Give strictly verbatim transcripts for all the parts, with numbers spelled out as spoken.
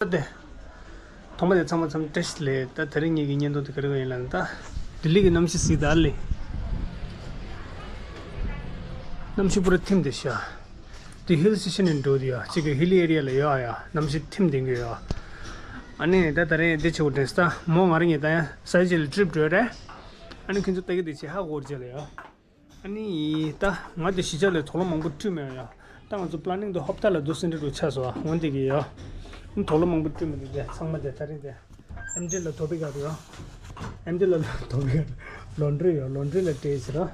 ད་དེ། ཐོག་མ་དེ་ཚང་མ་ཚང་མ་བཀྲ་ཤིས་བདེ་ལེགས། ད་དེ་རིང་ངེད་ཀྱི་བརྙན་ཐུང་དེ་ག་རེ་ཡིན་ལབ་ན། ད་ལྡི་ལི་གི་གནམ་གཤིས་གཟིགས་ད་ལེ། གནམ་གཤིས་པུ་ར་ཐིམ་བསྡད་ཤག་དེ་ཧིལ་སི་ཊེ་ཤན་ནས་འགྲོ་དུས་ཡ། གཅིག་གི་ཧིལ་ལི་ཨེ་རི་ཡ་ལ་ཡོད་ཨ་ཡ། གནམ་གཤིས་ཐིམ་བསྡད་ཀྱི་ཡོད། ཨ་ནི་ད་དེ་རིང་འདི་བྱེད་དགོས་དྲན་སོང་། ད་མོ་ང་རང་གཉིས་ད་ཡང་ས་ཆ་ལ་ཊི་རིབ་འགྲོ་རེད། ཨ་ནི་ཁྱེད་ཚོ་ལྟ་གི་འདུག་ཅེས་ཧ་གོ་རེད་ལ་ཡ། ཨ་ནི་ད་ང་དེ་གཞིས་ཆགས་ལ་དོག་ལོ་མང་པོ་སྤྲོད་མེད་ཡ། ད་ང་ཚོ་པི་ལ་ནིང་དུ་ཧོབ་ཏ་ལ་འདུག་སེ་འདྲ་འགྲོ་ཆགས་སོང་ཨ། འོན་ཏེ་གི་ཡ། དོག་ལོ་མང་པོ་སྤྲོད་མི་འདུག་དེ་ཚང་མ་དེ་ད་རེས་དེ། ཨེམ་ཌི་ལ་དོ་པི་ག་རེད་ཨ། ཨེམ་ཌི་ལ་དོ་པི་ག་རེད། ལོན་ཌི་རི་ཡོད། ལོན་ཌི་རི་ལ་སྤྲད་ཟེར་ར།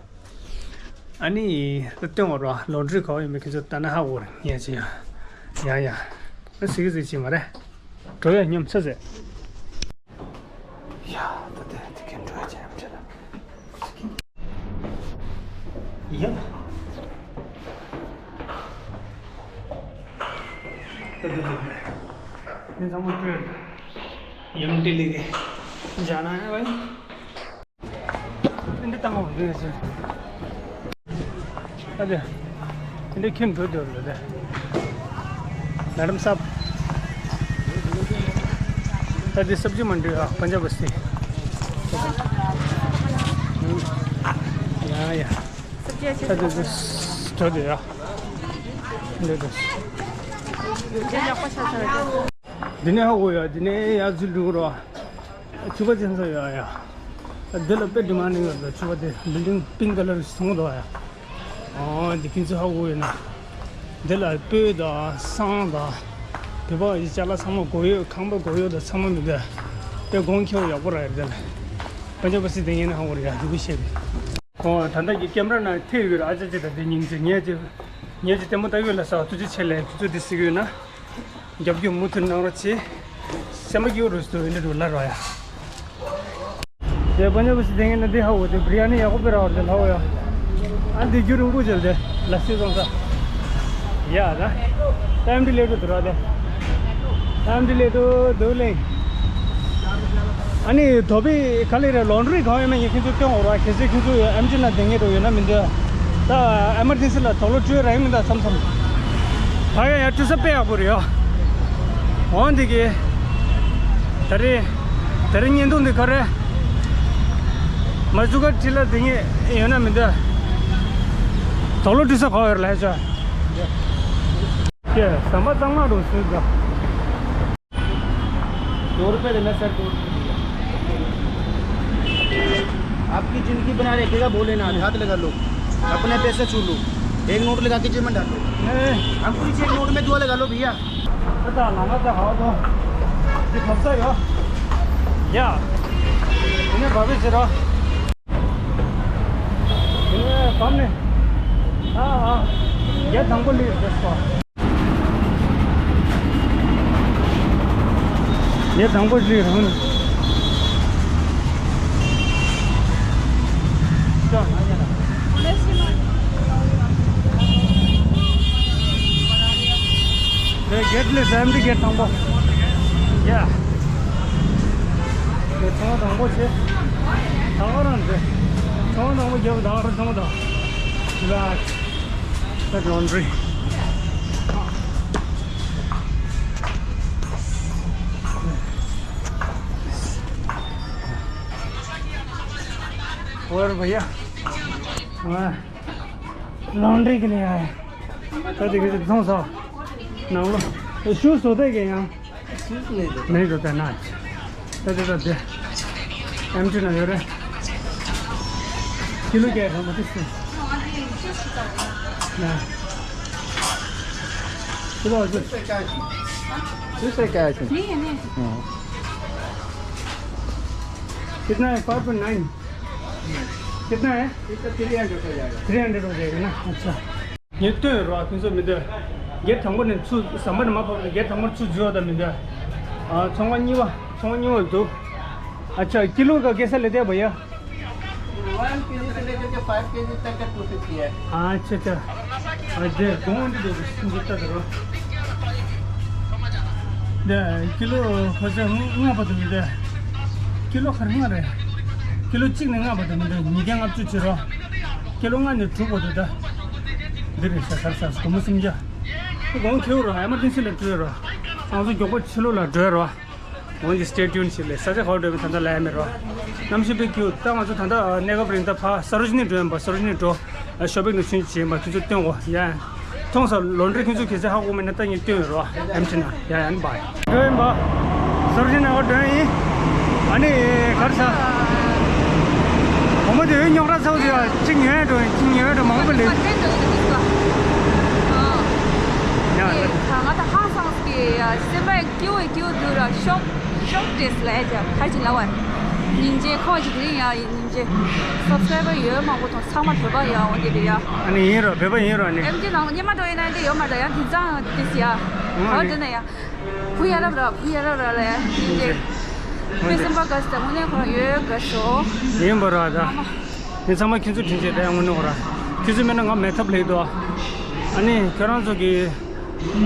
ཨ་ནི་ད་སྟོན་བར་བ། ལོན་ཌི་རི་ག་བ་ཡོད་མེད་ཁྱེད་ཚོ་ལྟ་ན་ཧ་གོ་རེད། ངས་ཅི་ཡ། ཡ་ཡ། ཨ་ཟིག་གི་ཟིག་ཅི་མ་རེད། འགྲོ་ཡ་སྙོམས་ཆ་ཟེར། ཡ་ད་དེ་དེ་གན་འགྲོ་ཡ་ཅན་ཡ། ད་དེ་དེ་དེ་ཚང་མ་སྤྲོད། ཡང་ལྡི་ལི་གི་ཇ་ན་ཡ་བའི། འདི་བཏང་བ་རེད་ཟེར། ཨ་དེ། འདི་ཁྱེར་འགྲོ་འདོད་རེད་དེ། མེ་ཌམ་སབ། ཨ་དེ་སབ་ཇི་མན་ཌི་ཨ། པན་ཇབ་བསྟི། ཡ་ཡ། ཨ་དེ་དེ་འགྲོ་འདོད་ཡ། འདི་དེ། འདི་ནས་ཧ་གོ་ཡ། འདི་ནས་ཡར་འཛུལ་འགྲོ་གི་རེད། ཕྱུ་པ་ཅན་ས་ཡོད་ཡ། འདི་ལ་དཔེ་ཌི་མན་ཌིང་ཡོད་ལ། ཕྱུ་པ་དེ་བིལ་ཌིང་པིང་ཀ་ལར་ཞིག་མཐོང་འདུག་ཡ། ཨོ་འདི་ཁྱེད་ཚོས་ཧ་གོ་ཡོད་ན། འདི་ལ་སྤོས་དང་བསང་དང་། བོད་པ་ཡི་ཅ་ལག་ཚང་མ་སྒོར་ཡོད། ཁང་པ་སྒོར་ཡོད་དང་ཚང་མ་མི་འདུག་དཔེ་གོང་ཁེ་པོ་ཡག་པོ་རག་ཡོད་འདི་ལ། པན་ཇབ་བསྟི་དེ་ངས་ན་ཧ་གོ་རེད་ཡ། འདི་གུ་ཤེས་པས། ཁོང་ད་ལྟ་གི་ཀེམ་ར་ནང་ཐེབས་ཡོད་རེད། ཨ་ཅག་ཅིག་དང་དེ་སྙིང་རྗེ། ངས་ཅིག་ངས་ཅིག་ལྟད་མོ་ལྟ་གི་ཡོད་ལ་ཟེར་བ། ཐུགས་རྗེ་ཆེ་ལབ། ཁྱེད་ཚོ་འདི་གཟིགས་ཡོད་ན། རྒྱབ་སྐྱོར་མུ་མཐུད་གནང་རོགས་བྱེད། སེམས་པ་སྐྱིད་པོ་རུ་སུ་འདི་འདྲ་ལ་རོ་ཡ། དེ་པན་ཇབ་བསྟི་དེ་ངས་ན་འདི་ཧ་གོ་དེ། བི་རི་ཡ་ནི་ཡག་པོ་དཔེ་རག་པ་རེད་ལ་ཧོ་ཡ། ཨ་འདི་རྒྱུན་རིང་པོ་བྱས་ཏེ་ལ་སི་སོང་ས། ཡ་ད། ཨེམ་ཌི་ལེ་ཊི་དུ་ར་དེ། ཨེམ་ཌི་ལེ་ཊི་དུ་ལེ། ཨ་ནི་དོ་པི་ག་ལེ་རེད། ལོན་ཌི་རི་གང་ཡོད་མེད་ངས་ཁྱེད་ཚོ་སྟོན་འོ་ར། གལ་སྲིད་ཁྱེད་ཚོ་ཨེམ་ཆི་ན་དེ་ངེད་དུ་ཡོད་ན་མི་འདོད། ད་ཨེ་མར་ཇེན་སི་ལ་དོག་ལོ་སྤྲོད་ར་ཡིན་མི་འདུག་བསམ་བསམ། ད་ཡ་ཡ་སྤྲོད་ས་དཔེ་ཡག་པོ་རེད་ཡ། འོ་འདི་གི། ད་རེས། ད་རེས་བརྙན་ཐུང་འདི་ག་རེ། མ་ཟུ་ཀ་ཁྲི་ལ་དེ་ངེད་ཡོད་ན་མི་འདོད། དོག་ལོ་སྤྲོད་ས་གང་ཡོད་ར་ལ་ཧ་ཅང་། ཀྱེ། ཟམ་པ་གཙང་མ་རུ་སུས་ད། दो रुपए देना सर, दो रुपए। आपकी जिंदगी बना रखेगा भोलेनाथ। हाथ लगा लो, अपने पैसे छू लो, एक नोट लगा के जेब में डालो। नहीं। हमको नीचे एक नोट में दुआ लगा लो भैया। पता लगा था, हाँ तो। ये फंसा गया। या। इन्हें भाभी से रहा। ये सामने। हाँ, हाँ। ये हमको ले, बस। ངས་དང་པོ་ལི་རང་། དེ་གེ་ཊི་ལས་སེམས་ཀྱི་གེ་ཊི་དང་པོ། ཡ། དེ་ཚོང་དང་པོ་བྱེད། ད་ག་རང་དེ། ཚོང་དང་པོ་རྒྱབ་ད་ག་རང་ཚོང་དང་། ལ། That laundry. और भैया, हाँ, लॉन्ड्री के लिए आए। तो देखिए, कितना सा नाम लो। ये शूज़ होते क्या यहाँ? नहीं होता है ना। अच्छा। दे, दे, दे, दे। एम टी ना, अरे। किलो क्या है, मतलब, इसमें? ना। किलो है, किलो। किलो है क्या है इसमें? नहीं है, नहीं। हाँ। कितना है? Five point nine. कितना है? इसका थ्री हंड्रेड हो जाएगा। थ्री हंड्रेड हो जाएगा ना? अच्छा। ངས་སྟོན་རོགས་ཁྱོད་ཚོ་མི་འདོད། གེ་ཊི་དང་པོ་ནས་ཚུར་ཟམ་པ་ནས་མར་བབས་ཏེ་གེ་ཊི་དང་པོ་ཚུར་འཛུལ་བ་དང་མི་འདོད། ཨ། ཚོང་པ་གཉིས་པ། ཚོང་པ་གཉིས་པ་འདུག་ཨ་ཅག་ཀི་ལོ་ག་कैसा लेते हैं भैया? वन केजी से लेकर के फ़ाइव केजी तक का टू फ़िफ़्टी है। ཨ་ཅག་ཅག་ཨ་དེ་གོང་འདི་འདུག་འདི་ལྟ་དེ་རོ། དེ་ཀི་ལོ་ཁོ་ཚོ་ལྔ་བར་དུ་མི་འདོད། ཀི་ལོ་ཁར་ལྔ་རེད། ཀི་ལོ་གཅིག་ནས་ལྔ་བར་དུ་མི་འདོད། ཉིས་བརྒྱ་ལྔ་བཅུ་བྱེད་རོགས། ཀི་ལོ་ལྔ་ནས་དྲུག་བར་དུ་ད། འདི་རེད་ཤག་ཁར་ས་སྒོར་མོ་སུམ་བརྒྱ། ཁོ་གོང་ཁེའུ་རོ། ཨེ་མར་ཇེན་སི་ལ་སྤྲོད་རོ། ང་ཚོ་མགྱོགས་པོ་ཕྱི་ལོགས་ལ་འགྲོ་ཡ་རོ། འོན་ཀྱང་stay tuned ཞིག་ལས། ས་ཆ་ག་པར་འགྲོ་ཡིན་ད་ལྟ་ལབ་ཡ་མེད་རོ། གནམ་གཤིས་དཔེ་སྐྱིད། ད་ང་ཚོ་ད་ལྟ་གནས་སྐབས་རིང་ད་ཕར་སརོ་ཇི་ནི་འགྲོ་ཡིན་པ། སརོ་ཇི་ནི་འགྲོ། ཤོ་པིང་ནང་ཚུན་ཆད་ཡིན་པ། ཁྱོད་ཚོ་སྟོན་གོ་ཡ། མཐོང་ས་ལོན་ཌི་རི་ཁྱོད་ཚོ་གལ་སྲིད་ཧ་གོ་མེད་ན་ད་ངས་སྟོན་ཡོད་རོ། ཨེམ་ཆི་ན་ཡ་ཡན་པ། འགྲོ་ཡིན་པ། སརོ་ཇི་ནི་ནགར་འགྲོ་ཡིན། ཨ་ནི་ག་རེ་ཟ། འོ་མ་དེ་འོད་རྙོག་དྲ་ཚ་བོ་དེ་ཡ་གཅིག་ཉོས་འགྲོ་ཡིན། གཅིག་ཉོས་འགྲོ་མང་པོ་ལེན། ཡ་ང་ད་ཧང་སངས་པའི་སེམས་པ་སྐྱིད་པོ་སྐྱིད་པོ་འདུག་ར། ཤོག་ཤོག་ཏེས་ལ་ཡ་ཁ་ཅིག་ལ་བ། སྙིང་རྗེ་ཁོང་ཅིག་དེ་རིང་ཡ་སྙིང་རྗེ། སབ་སི་ཀ་རའེ་བར་ཡོད་མང་པོ་དང་ཚང་མ་བོད་པ་ཡ་འོ་དེ་རེད་ཡ། ཨ་ནི་ཡིན་ར། བོད་པ་ཡིན་ར་ནི། ཨེམ་ཆི་ནང་ཉི་མ་འགྲོ་ཡིན་ན་དེ་ཡོད་མ་རེད་ཡ། དེང་སང་དེ་སི་ཡ། ཨ་ནི་ག་བ་དེ་ན་ཡ། བུ་ཡ་རབས་ར་བུ་ཡ་རབས་ར་ལ་ཡ་སྙིང་རྗེ། དཔེ་སེམས་པ་དགའ་སྟེ་དངོས་གནས་ཁོ་རང་ཡོད་དགའ་སོ། ཡིན་པ་ར་ད། ཨ་མ། ངས་ཚང་མ་ཁྱེད་ཚོ་དྲིན་ཆེ་ད་ཡང་ངོ་ནོར་ར། ཁྱེད་ཚོ་མེད་ན་ང་མེད་ཐབས་ལེགས་འདུག་ཨ་ནི་ཁྱོད་རང་ཚོ་གི་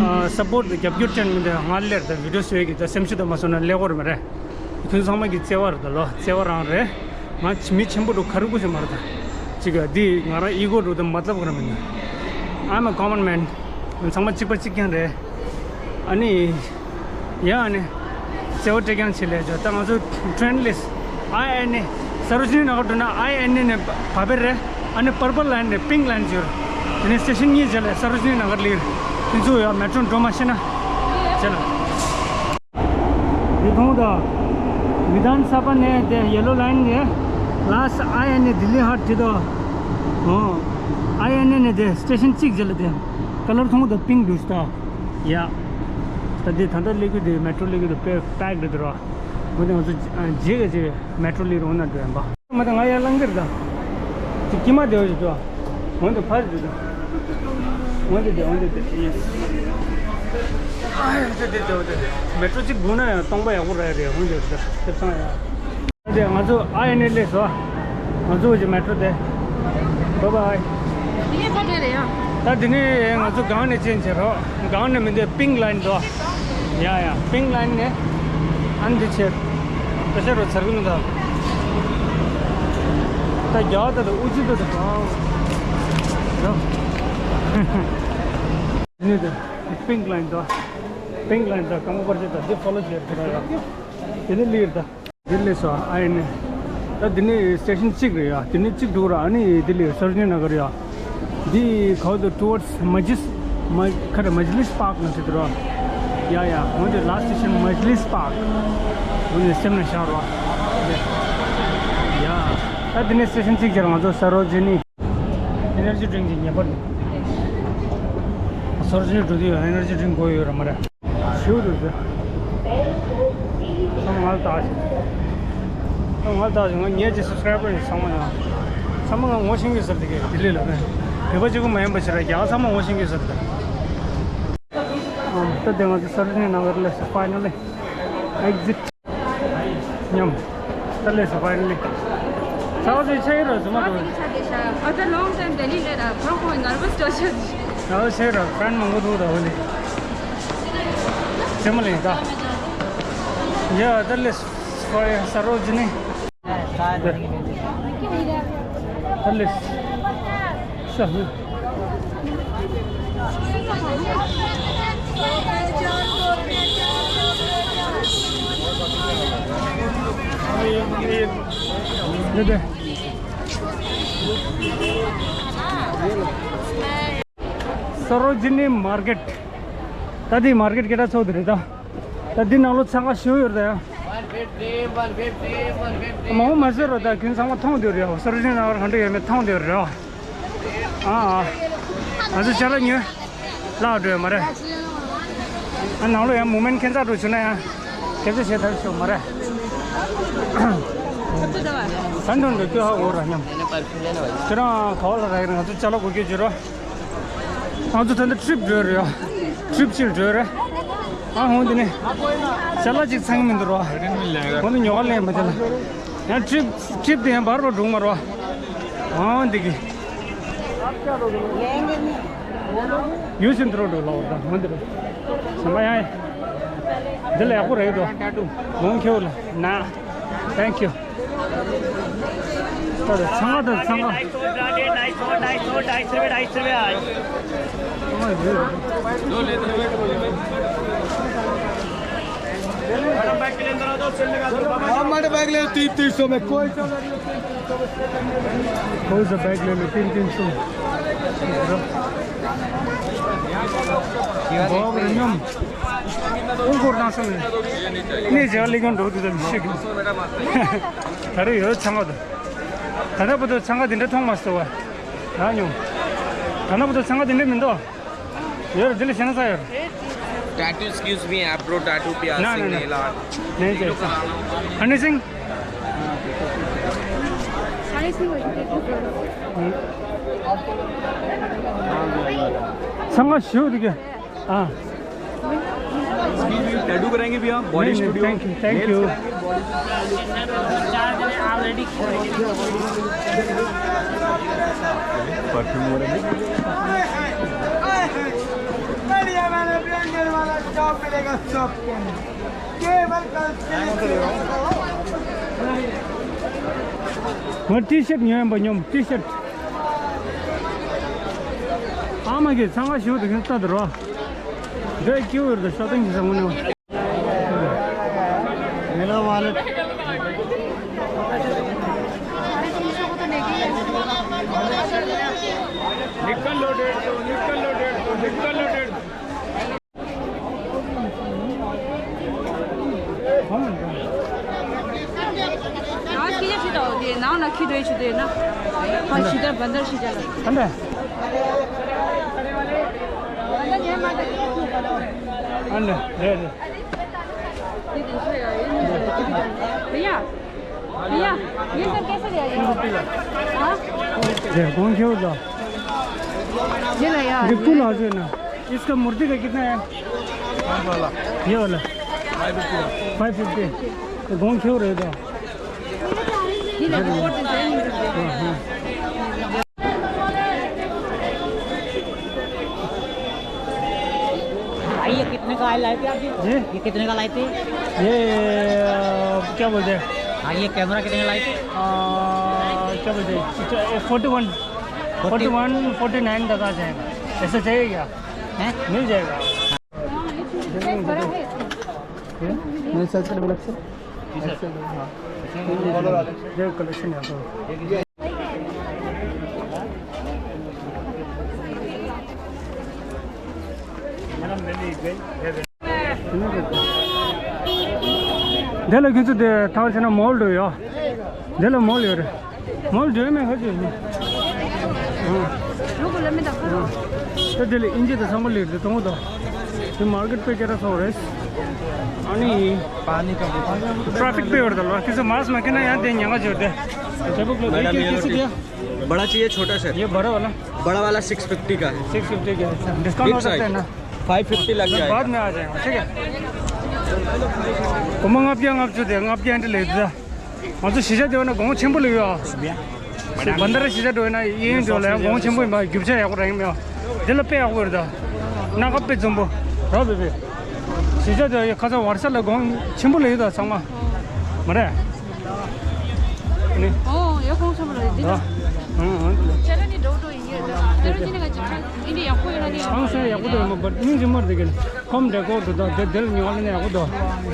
ཨ་སབ་པོར་ཊི་རྒྱབ་སྐྱོར་ཅན་མི་འདུག་ང་ལེར་ད་བི་ཌི་ཡོ་བཟོས་ཀྱི་ད་སེམས་ཤུགས་ད་མ་བཟོ་ན་ལེགས་པོ་རེད་མ་རེད། ཁྱེད་ཚོ་ཚང་མ་གི་བརྩེ་བ་རེད་ད་ལོ། བརྩེ་བ་རང་རེད། ང་མི་ཆེན་པོ་འདུག་ག་རེ་དགོས་ཤེས་མ་རེད་ད། ཅིག་ག་འདི་ང་རང་ཨི་གོ་འདུག་ད་མ་ལབ་ག་རེ་མི་འདུག I'm a common man. ང་ཚང་མ་གཅིག་པ་གཅིག་རྐྱང་རེད། ཨ་ནི། ཡ་ཨ་ནི། སེ་བ་སྤྲད་རྐྱང་བྱེད་ལས་ཇོ། ད་ང་ཚོ་ཊེན་ལིས། ཨའི་ཨེན་ཨེ། སརོ་ཇི་ནི་ནགར་འགྲོ་ན་ཨའི་ཨེན་ཨེ་ནས་བབས་པ་རེད། ཨ་ནི་པར་པལ་ལའིན་ནས་པིང་ལའིན་ཡོད། དེ་ནས་སི་ཊེ་ཤན་གཉིས་རྗེས་ལ་སརོ་ཇི་ནི་ནགར་ལིར། དེ་ཚོ་ཡ་མེ་ཊྲོ་འགྲོ་མ་ཤེས་ན། བྱས་ལ། འདི་མཐོང་དང་། བི་དྷཱན་ས་བྷ་ནས་དེ་ཡེ་ལོ་ལའིན་ནས། ལ་སི་ཨའི་ཨེན་ཨེ་ལྡི་ལི་ཧཱཊ་བྲིས་དོ། ཨོ། ཨའི་ཨེན་ཨེ་ནས་དེ་སི་ཊེ་ཤན་གཅིག་རྗེས་ལ་དེ། ཀ་ལར་མཐོང་དང་པིང་འདུག་ད། ཡ། ད་འདི་ད་ལྟ་སླེབས་ཀྱི་འདུག་མེ་ཊྲོ་སླེབས་ཀྱི་འདུག་པེ་པེག་རེད་འདུག་ར། འོ་དེ་ང་ཚོ་རྗེས་ག་རྗེས་མེ་ཊྲོ་སླེབས་རོགས་གནང་འགྲོ་ཡིན་པ། མ་ད་ང་ཡར་ལངས་ཀྱི་རེད་ད། ཅིག་དཀྱིལ་མ་དེ་བ་ཞིག་འགྲོ། འོན་ཏེ་ཕར་འགྲོ་ད། འོན་ཏེ་དེ་འོན་ཏེ་དེ་ཡེ། ཨ་ཡ་དེ་དེ་དེ་འོན་ཏེ་མེ་ཊྲོ་གཅིག་སྒུག་ན་ཡང་སྟོང་པ་ཡག་པོ་རག་ཡ་རེད། འོན་ཏེ་དེ་ཐེབས་ཚང་ཡ། དེ་ང་ཚོ་ཨ་ཡ་ནས་སླེབས་སོང་། ང་ཚོ་གི་མེ་ཊྲོ་དེ། བཱའི་བཱའི། དེ་ནས་ཕ་གྲལ་རེད་ཡ། ད་དེ་ནས་ང་ཚོ་སྒང་ནས་ཅན་བྱེད་རོགས། སྒང་ནས་མི་འདུག་པིང་ལའིན་འདུག་ཡ་ཡ། པིང་ལའིན་ནས་ཨ་ནི་འདི་བྱེད། ད་ཤར་རོ་ཚར་གི་མི་འདུག་ད་རྒྱ་ད་ད་ཨུ་ཅི་ད་ད་ད། དེ་ནས་ད་པིང་ལའིན་འདུག་པིང་ལའིན་ད་སྐར་མ་བར་ཆད་ད་འདི་ཕོ་ལོ་བྱེད་དེ་ར་ཡ། དེ་ནས་ལིར་ད། དེ་ལས་སོ་ཨ་ཡ་ནི། ད་དེ་ནི་སི་ཊེ་ཤན་གཅིག་རེད་ཡ། དེ་ནི་གཅིག་འདུག་ར། ཨ་ནི་དེ་ལས་སརོ་ཇི་ནི་ནགར་ཡ། འདི་ག་བ་དུ་ཊུ་ཝརཌ་སི་མ་ཇིས། མ་ཁ་ར་མ་ཇི་ལིས་པཱག་ནང་ཆེ་དུ་ར། ཡ་ཡ། འོན་ཏེ་ལ་སི་ཊེ་ཤན་མ་ཇི་ལིས་པཱག་འོན་ཏེ་སེམས་ནང་ཤར་བ། ཡ། ད་དེ་ནི་སི་ཊེ་ཤན་གཅིག་ཅར་ང་ཚོ་སརོ་ཇི་ནི། ཨེ་ནར་ཇི་ཌི་རིང་ཅིག་ཉན་པར་འདུག་སརོ་ཇི་ནི་འགྲོ་དུས་ཨེ་ནར་ཇི་ཌི་རིང་དགོས་ཡོད་ར་མ་རེད། ཞུ་འདུག་ཟེར། ཚང་མ་ང་ལ་བཏགས་ཤིག་ཚང་མ་ང་ལ་བཏགས་ཤིག་ང་ངའི་ཅིག་སབ་སི་ཀ་རའི་བར་ཡིན། ཚང་མ་ཡང་། ཚང་མ་ང་ངོ་ཤེས་ཀྱི་ཟེར་དེ་གས་དེ་ལས་ལ་ནས་བོད་པ་གཅིག་པུ་མ་ཡིན་པ་ཞིག་ར་རྒྱ་གར་ཚང་མ་ངོ་ཤེས་ཀྱི་ཟེར་དེ། ཨ་ད་དེ་ང་ཚོ་སརོ་ཇི་ནི་ནགར་སླེབས་སོང་། ཕའི་ནལ་ལི་ཨེག་ཛིཊ། མཉམ། ད་ལས་སོ་ཕའི་ནལ་ལི། ཚ་བ་ཚོའི་ཆ་ཡི་རོ་ཟི་མ་རོ། After long time Delhi later, from my nervous torture. ཚ་བ་ཆ་ཡི་རོ་ཕྲན་མང་པོ་འདུག་ད་འོ་ལེ། ཇེ་མ་ལེ་ད། ཡ་ད་ལས་སོ་ཕའི་སརོ་ཇི་ནི། ད་ལས་སོ། སརོ་ཇི་ནི་མར་ཀེཊ། ད་འདི་མར་ཀེཊ་སྐད་གྲགས་ཚོགས་འདི་རེད་ད། ད་འདི་ནང་ལོགས་འཚང་ཁ་ཞེ་པོ་ཡོད་རེད་ད་ཡ། མང་པོ་མ་ཟེར་རོགས། ད་ཁྱོད་ཚང་མ་མཐོང་བསྡད་རེད་ཡ། སརོ་ཇི་ནི་ནགར་ག་འདྲ་ཡོད་མེད་མཐོང་བསྡད་རེད་ཡ། ཨ་ཨ། ང་ཚོ་ཅ་ལག་ཉོས། ལག་འགྲོ་ཡ་མ་རེད། ཨ་ནང་ལོགས་ཡང་མུ་མེན་ཁྱད་མཚར་འགྲོ་བྱུང་ན་ཡང་། སྐད་ཆ་བཤད་ཐབས་ཤོར་མ་རེད། ད་འགྲོ་འགྲོ་སྐྱོ་ཧ་འོ་ར་སྙམ། ཁྱེད་རང་ག་བ་ལ་རག་ཡིན། ང་ཚོ་ཅ་ལག་གོ་སྐྱོ་བྱེད་རོགས། ང་ཚོ་ད་ལྟ་ཊི་རིབ་འགྲོ་རེད་ཡ། ཊི་རིབ་ཕྱིར་འགྲོ་རེད། ཨ་ཧོང་འདི་ནས། ཅ་ལག་ཅིག་ཚང་མི་འདུག་རོ། ཧོང་འདི་ཉོ་ག་ལེན་མ་དེ་ལ། ཡང་ཊི་རིབ་ཊི་རིབ་དེ་ཡང་བར་བར་འགྲོ་མ་རོ། ཨ་འདི་གི། ཡུལ་ཤིན་ཏུ་རོ་འགྲོ་ལ་འོ་ད་ཧོང་འདི་རོ། ཟམ་པ་ཡང་། འདི་ལ་ཡག་པོ་རེད་དོ། ཧོང་ཁེའུ་ལ་ན། Thank you. ད་ཚང་མ་ད་ཚང་མ། Nice one, nice one, nice one, nice one, nice one. हमारे बैग ले तीन तीन सौ में कोई सा कोई सा बैग ले लो तीन तीन सौ। बहुत बढ़िया। उनको ना सुन। नहीं जेल लेकिन दो दिन से। अरे यो छंगा दो। ད་ལྟ་བར་དུ་འཚང་ཁ་དེ་འདྲ་མཐོང་མ་སོང་བ། ཡང་ཉུང་། ད་ལྟ་བར་དུ་འཚང་ཁ་དེ་འདྲ་མི་འདུག་ཡོད་རེད། འདི་ལ་ཞེ་ན་ས་ཡོད་རེད། Tattoo, excuse me, eyebrow tattoo, piercing, nail art. Anything? འཚང་ཁ་ཞུ་དེ་ག་ཨ། Tattoo कराएंगे भैया, body studio। Thank you, thank you। ང་ཊི་ཤར་ཉོས་ཡིན་པ། ཉོམ་ཊི་ཤར། ཨ་མ་གིས་འཚང་ཁ་ཞུ་དེ་ག་ལྟ་དུ་རོ། འདྲ་སྐྱིད་པོ་ཡོད་རེད། ཤ་སྟག་གི་ཟ་ངོ་ནས། मेरा वॉलेट। निकल लो डेढ़ सौ, निकल लो डेढ़ सौ, निकल लो डेढ़ सौ। ང་སྐད་ཆ་ཞིག་དང་དེ་ནང་ལ་ཁྱི་འདྲ་ཞིག་དེ་ན། ཕ་ཤི་ད་བན་དར་ཤི་ཅ་ལ། ཨ་འདྲ། ཨ་འདྲ་རེད་རེད། भैया, भैया, ये सब कैसे दिया ये? हाँ? ये कौन क्यों था? ये ला यार। ये कुल आ जाए ना। इसका मूर्ति का कितना है? ये वाला। Five fifty. तो कौन क्यों रहेगा? ये ला, बहुत डिजाइन। हाँ, हाँ। भाई, ये कितने का लाए थे आप जी? जी? ये कितने का लाए थे? ये, अ, क्या बोलते हैं? हाँ, ये कैमरा कितने का लाए थे? अ, क्या बोलते हैं? Forty one, forty one, forty nine तक आ जाएगा। ऐसा चाहिए क्या? हैं? मिल जाएगा। नहीं, सच में अलग से। हाँ। ये कलेक्शन है तो। འདི་ལ་ཁྱེད་ཚོ་དེ་ཐང་ཆེ་ན་མོལ་འགྲོ་ཡོད། འདི་ལ་མོལ་ཡོད་རེད། མོལ་འགྲོ་མེད་ཧ་ཅང་། ད་དེ་ལ་ཨིན་ཇི་དང་ཚང་མ་ལེགས་རེད། གཏོང་དང་། དེ་མར་ཀེ་ཊི་དཔེ་སྐད་གྲགས་ཚ་བོ་རེད། ཨ་ནི། ཊ་ར་ཕིག་དཔེ་ཡོད་རེད་ད་ལོ། ཁྱེད་ཚོ་མཱསི་མ་གྱོན་ན་ཡང་དེ་ཉེན་ཁ་ཡོད་དེ། ད་བུ་ལ་ཡེ་ཀེ་ཀེ་སི་དེ། बड़ा चाहिए, छोटा सर? ये बड़ा वाला। बड़ा वाला सिक्स फिफ्टी का है। सिक्स फिफ्टी का है। डिस्काउंट हो सकता है ना? फाइव फिफ्टी लग जाएगा। बाद में आ जाएगा, ठीक है। གོང་མ་ལྔ་བརྒྱ་ལྔ་བཅུ་དེ་ལྔ་བརྒྱ་འདི་ལས་ད། ང་ཚོ་གཞིས་ཆགས་དེ་བ་ན་གོང་ཆེན་པོ་ལས་ཡོད་ཨ། བན་དྷ་ར་གཞིས་ཆགས་འགྲོ་ཡིན་ན་གཡས་གཡོན་འགྲོ་ལ་ཡང་གོང་ཆེན་པོ་ཡིན་པ། རྒྱུ་ཆ་ཡག་པོ་རག་གི་མེད་ཨ། དེ་ལ་དཔེ་ཡག་པོ་ཡོད་ད། སྣ་ཁ་དཔེ་འཛོམས་པོ་ར་བེ་བེ། གཞིས་ཆགས་དེ་ཁ་སང་ཝར་ས་ལ་གོང་ཆེན་པོ་ལས་ཡོད་ད་ཚང་མ། མ་རེད། ཨོ་ཡ་གོང་ཆེན་པོ་ལས་འདི་ད། ཨང་ཨང་། ཅ་ལ་ནི་འགྲོ་འགྲོ་ཡིན་ཡོད་ད། ཅ་ལ་ཅི་ནི་ག་ཅི་ཁ་ཨིན་དྲ་ཡག་པོ་ཡོད་ན་ནི་ཡག་པོ་ཡོད་ན་ཡག་པོ་ཡོད་མ་བར་མིང་ཅི་མར་དེ་གིན་ཧོམ་ཌེ་ཀོར་དུ་ད་དེ་དེ་ལ་ཉོ་བ་ལ་ནི་ཡག་པོ་འདུག་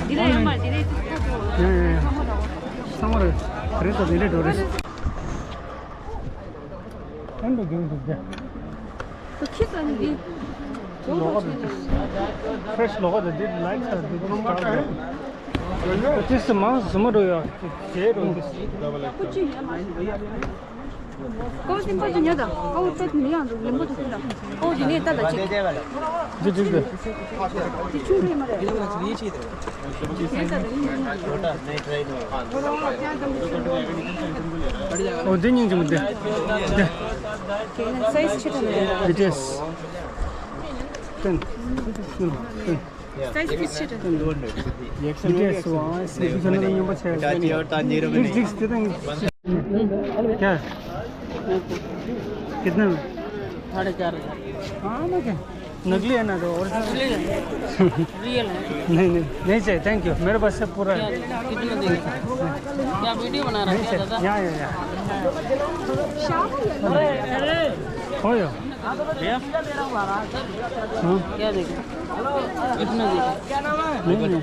འདི་ལ་ཡང་མ་འདི་ལ་ཡང་ཡང་ཡང་ཚང་མ་རེད། རེད་ད་འདི་ལས་འགྲོ་རེད། ཨན་དུ་གིན་དུ་དེ། ཁྱི་ཙམ་གྱིས། ལོག་ག་དུ་དེ། ཕྲེཤ་ལོག་ག་དུ་དེ་ལའིག་ས་དུ་དུ་སྟར་དུ། ཏིས་མང་སུ་མ་འགྲོ་ཡ། ཇེ་འགྲོ་ཏིས། ཀོ་ཅི་ཡ་མ་ཞིག་ཡ། ཀོ་ཏིན་པ་ཅི་ཉ་དང་ཀོ་ཏད་མི་ཡང་འགྲོ་ལེན་པོ་ཏུ་ཏུ་དང་ཀོ་ཇི་ནས་ཏ་ལ་ཅི། ཇི་ཇི་ཇི། ཏི་ཆུ་རེ་མ་རེ། ཨོ་དེ་སྙིང་རྗེ་མོ་དེ། དེ། སའི་ཛི་ཆེ་ཐོན་མི་འདུག་ཡེ་ཊི་ཨེས། ཏན། ཏན། སའི་ཛི་ཕིས་ཆེ་ཐོན། ཡེ་ཊི་ཨེས་བ་སའི་ཛི་ཕིས་ཆེ་ཐོན། ཡོང་པ་ཆེ། ཌིག་ཌིག་དེ་དང་། क्या? कितना में? साढ़े चार हज़ार। हाँ, मैं क्या? नकली है ना, तो ओरिजिनल। रियल है। नहीं, नहीं, नहीं चाहिए, थैंक यू, मेरे पास से पूरा है। क्या, कितना देंगे? क्या वीडियो बना रहा है क्या दादा? या, या, या। हो या। भैया? हाँ। क्या देंगे? कितना देंगे? नहीं, नहीं,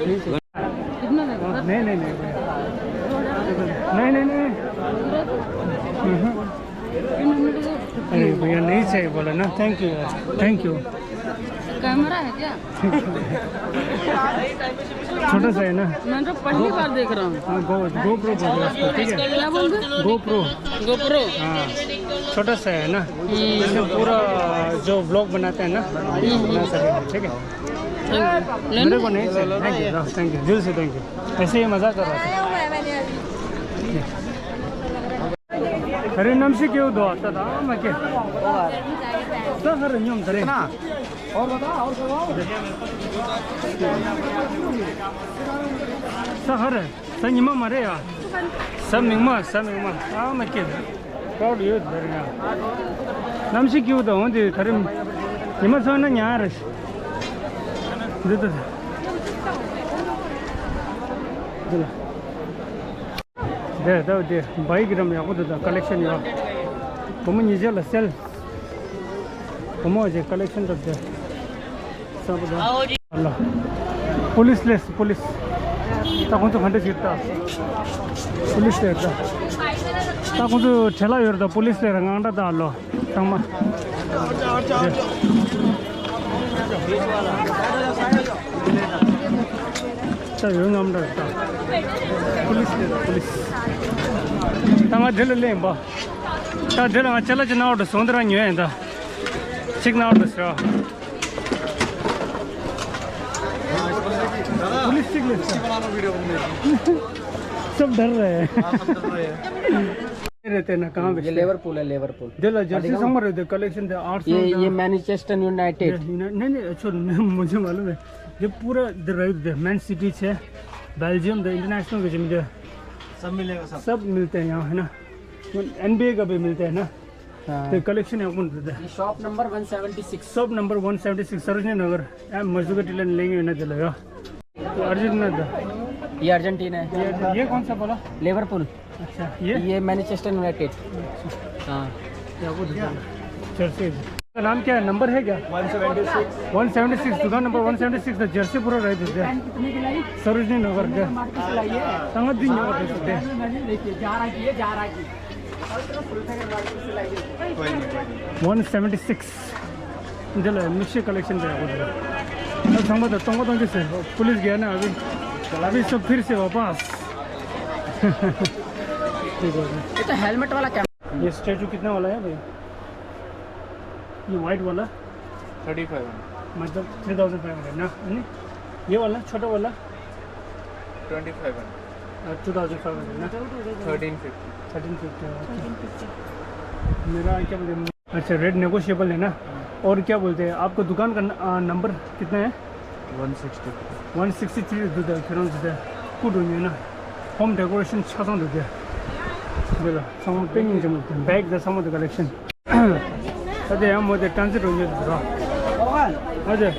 नहीं चाहिए। कितना देंगे? नहीं, नहीं, नहीं भैया। नहीं, नहीं, नहीं। हम्म। अरे भैया, नहीं चाहिए बोला ना। Thank you यार, thank you। कैमरा है क्या? छोटा सा है ना। मैं तो पहली बार देख रहा हूँ। हाँ, गो, GoPro बोल रहे हैं उसको, ठीक है? क्या बोल रहे? GoPro। GoPro। हाँ, छोटा सा है ना। इसमें पूरा जो vlog बनाते हैं ना, बना सकेंगे, ठीक है? Thank you। लेने? मेरे को नहीं चाहिए। Thank you, thank you, दिल से thank you। ऐसे ही मजाक कर रहा था। अरे नमसी क्यों दो आता था मैं के? सर हर नियम धरे। और बताओ, और बताओ। सर हर सर निमा मारे यार। सर मिंगमा, सर मिंगमा। हाँ मैं के? Crowd ཡོད་ཟེར་ཡ། གནམ་གཤིས་སྐྱིད་པོ་དང་འོན་ཏེ་ད་རིང་ཉི་མ་ཚང་ན་ཉལ་རེད། འདི་ལྟ། འདི་ལ། འདི་ལྟ་འདི་བའི་ཀི་རམ་ཡག་པོ་འདུག་ད་ཀ་ལེག་ཤན་ཡོད། བུ་མོ་ཉིས་བརྒྱ་ལ་སེལ། བུ་མོ་ཅེ་ཀ་ལེག་ཤན་འདུག་འདི། ས་བུ་ད། ཨ་ལ། པུ་ལིས་ལས་པུ་ལིས། ད་ཁོང་ཚོ་ག་འདྲ་ཞིག་ད། པུ་ལིས་ལས་ད། ད་ཁོང་ཚོ་བྲེལ་ལ་ཡོད་རེད་ད། པུ་ལིས་ལས་ར་ངང་འདྲ་ད་ལོ། ཚང་མ། ད་ཡོད་ངམ་འདྲ་ད། པུ་ལིས་ལས་པུ་ལིས། ད་ང་འདི་ལ་སླེབས་ཡིན་པ། ད་འདི་ལ་ང་ཅ་ལག་ཅིག་ནང་འོག་ཏུ་སོང་། འདི་རང་ཉོས་ཡིན་ད། ཅིག་ནང་འོག་ཏུ་ཟེར་བ། पुलिस चेक ले। सब डर रहे हैं। हाँ, सब डर रहे हैं। ये रहते ना, कहाँ बेचते हैं? लिवरपूल है, लिवरपूल। दे ला, जर्सी समर है, दे कलेक्शन दे, आठ सौ ये, ये मैनचेस्टर यूनाइटेड। ये, नहीं, नहीं, नहीं, छोड़, मैं, मुझे मालूम है। ये पूरा इधर रहे थे, मैन सिटी से, बेल्जियम दे, इंटरनेशनल के जिम दे। सब मिलेगा, सब। सब मिलते हैं यहाँ, है ना? एनबीए का भी मिलता है ना? हाँ। तो कलेक्शन है अपन देते हैं। ये shop number one seventy six. Shop number one seventy six, Sarojini Nagar. ए, मजदूर का टिलन लेंगे ना चलेगा। तो अर्जेंटीना था। ये अर्जेंटीना है। ये, ये कौन सा बोला? लिवरपूल। अच्छा, ये? ये मैनचेस्टर यूनाइटेड। हाँ। ये आपको दिखाना। जर्सी। का नाम क्या है? नंबर है क्या? One seventy six. One seventy six, दुकान नंबर वन सेवेंटी सिक्स था, जर्सी पूरा रहे थे। सरोजनी नगर के। संगत दिन नगर थे। One seventy six. འདི་ལ་མི་ཤི་ཀ་ལེག་ཤན་རེད། ཨ་ཚང་མ་ད་སྟོང་པ་སྟོང་གི་ཟེར། पुलिस गया ना अभी। अभी सब फिर से वापस। ये तो हेलमेट वाला कैमरा। ये स्टैचू कितना वाला है भैया? ये वाइट वाला? Thirty five hundred. मतलब थ्री थाउजेंड फ़ाइव हंड्रेड ना? है नी? ये वाला छोटा वाला? Twenty five hundred. Two thousand five hundred ना? Thirteen fifty. Thirteen fifty. मेरा क्या बोलते हैं? अच्छा, रेट नेगोशिएबल है ना? और क्या बोलते हैं, आपको दुकान का न-, आ, नंबर कितना है? One sixty three. One sixty three दुदा खिरन दुदा कुडो न्यू ना। होम डेकोरेशन छाता दुदा। बेला, सम पेंगिंग जम bag the some the collection. अदे हम मोदे ट्रांजिट हो गया दुदा। अदे।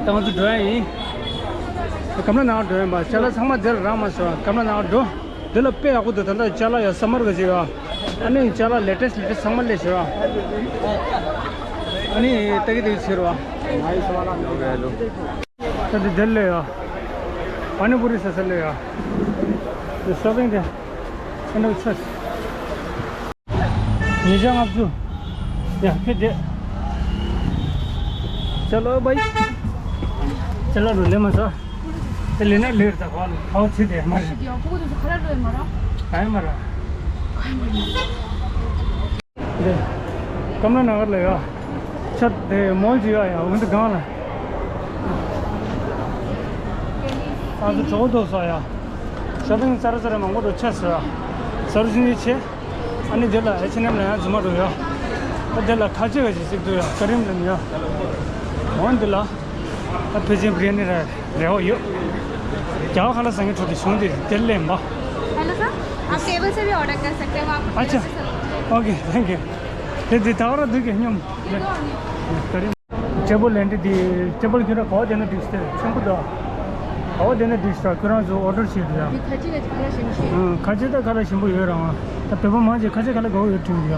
तंग दुदा है। कमला ना दुदा बा, चला सम दर रामा सो, कमला ना दो। འདི་ལ་དཔེ་ཡག་པོ་འདུག་ད་ལྟ་ཅ་ལག་ཡ་སམ་མར་གི་ཅིག་ཡ། ཨ་ནི་ཅ་ལག་ལེ་ཊེ་སི་ཊི་ལེ་ཊེ་སི་ཚང་མ་སླེབས་ཤག་ཨ་ནི་ཏག་ཏག་ཟེར་བ། ད་འདི་འདི་ལ་ཡ། པ་ནི་པུ་རི་ཟ་ས་ལ་ཡ། འདི་ཤོ་པིང་དེ། ཨ་ནི་ཆོས། ཉིས་བརྒྱ་ལྔ་བཅུ། ཡ་ཁེ་དེ། ཅ་ལག་བའི། ཅ་ལག་རུ་ལེ་མ་ཟ། དེ་ལས་ན་ལེར་ད་ག་ལ་ཁའོ་ཆེ་དེ་མ་རེད། ཡོ་ཕུག་དུ་ཁ་ར་རོ་མ་ར། ག་ཡ་མ་ར། དེ། ཀམ་ལ་ན་གར་ལ་ཡ། ཆ་དེ་མོལ་ཅི་ཡ་ཡ་འོན་ཏེ་གང་ལ། ཨ་ཚོ་གྲོགས་དོ་ས་ཡ། ཤ་ཏང་ཙར་ཙར་མང་པོ་རུ་ཆ་ས་ཡ། ས་རུ་ཅི་ནི་ཆེ། ཨ་ནི་དེ་ལ་ཨེཆ་ཨེན་ཨེམ་ལ་ཡང་རྫུན་མ་འགྲོ་ཡ། ཨ་དེ་ལ་ཁ་ཆེ་བ་ཞིག་གཅིག་འདུག་ཡ། ཀ་རིམ་ལ་ཡ། འོན་དེ་ལ། ཨ་ཕེ་ཅིན་བི་རི་ཡ་ནི་ར་རེ་བ་ཡོད། རྒྱ་གར་ལ་ཟ་ངེ་འཕྲོ་དེ་བྱུང་དེ་དེ་ལེན་པ། हेलो सर, आप टेबल से भी ऑर्डर कर सकते हैं, वहाँ पर अच्छा। Okay, thank you. དེ་དེ་ད་བར་འདུག་གི་སྙོམ། ཀ་རིམ། ཊེ་བལ་ལེན་དེ་དེ་ཊེ་བལ་ཁྱོད་ར་ག་བ་དེ་ན་འགྲིག་སྟེ་ཆེན་པོ་དང་། ག་བ་དེ་ན་འགྲིག་ས་ཁྱོད་རང་ཚོ་ཨོ་ཌར་བྱེད་དུ་ཡ། ཁ་ཆེ་ད་ཁ་ལ་ཞིམ་པོ་ཡོད། ཨ་ཁ་ཆེ་ད་ཁ་ལ་ཞིམ་པོ་ཡོད་རང་། ད་བོད་པ་མང་ཆེ་ཁ་ཆེ་ཁ་ལ་དགའ་བོ་ཡོད་དྲན་གི་ཡ།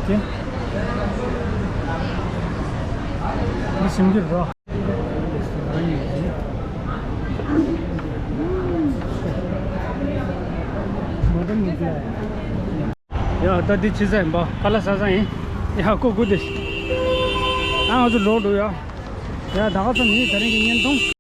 ཀྱེ། སེང་གེ་ར། ཡ་ད་འདི་ཕྱི་ས་ཡིན་པ། ཁ་ལག་ཟ་ས་ཡིན། ཡ་ཀོ་ཀོ་དེ། ཨ་ང་ཚོ་ལོག་འགྲོ་ཡ། ཡ་ད་ག་ཙམ་ཡིན། ད་རིང་གི་བརྙན་ཐུང་